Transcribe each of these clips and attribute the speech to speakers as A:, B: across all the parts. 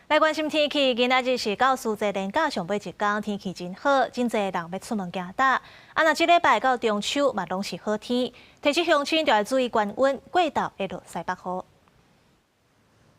A: 來關心天氣，今仔日是教師節連假上尾一工，天氣真好，真濟人欲出門行搭。啊，若這禮拜到中秋嘛，攏是好天，提醒鄉親著愛注意降溫，過晝會落西北雨。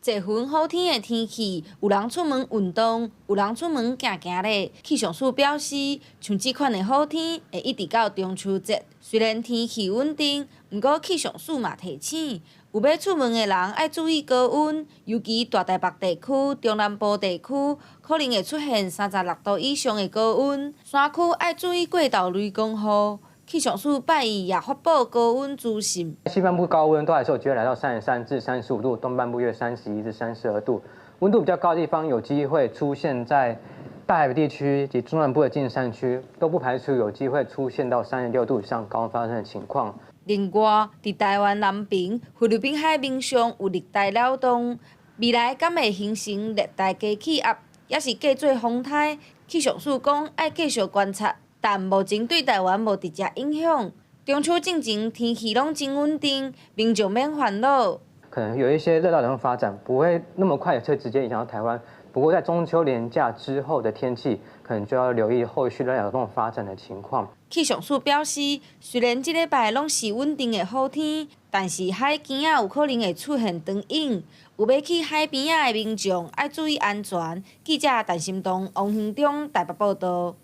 B: 這份好天的天氣，有人出門運動，有人出門行行咧。氣象署表示，像這款的好天會一直到中秋節。雖然天氣穩定，毋過氣象署嘛提醒，有欲出門的人愛注意高溫，尤其大台北地區、中南部地區可能會出現36度以上的高溫。山區愛注意過晝雷公雨。氣象署拜一也發布高溫資訊。
C: 西半部高溫都還是有機會來到33至35度，東半部約31至32度。溫度比較高的地方有機會出現在大台北地區及中南部的近山區，都不排除有機會出現到36度以上高溫發生的情況。
B: 另外，佇台灣南爿、菲律賓海面上有熱帶擾動，未來敢會形成熱帶低氣壓，抑是繼做風颱？氣象署講愛繼續觀察。但目前對台灣無直接影響。中秋進前天氣攏真穩定，民眾免煩惱。
C: 可能有一些熱帶擾動發展，不會那麼快就直接影響到台灣。不過在中秋連假之後的天氣，可能就要留意後續熱帶擾動發展的情況。
B: 氣象署表示，雖然這禮拜攏是穩定的好天，但是海墘仔有可能會出現長湧，有欲去海邊仔的民眾愛注意安全。記者陳心東、王興中台北報道。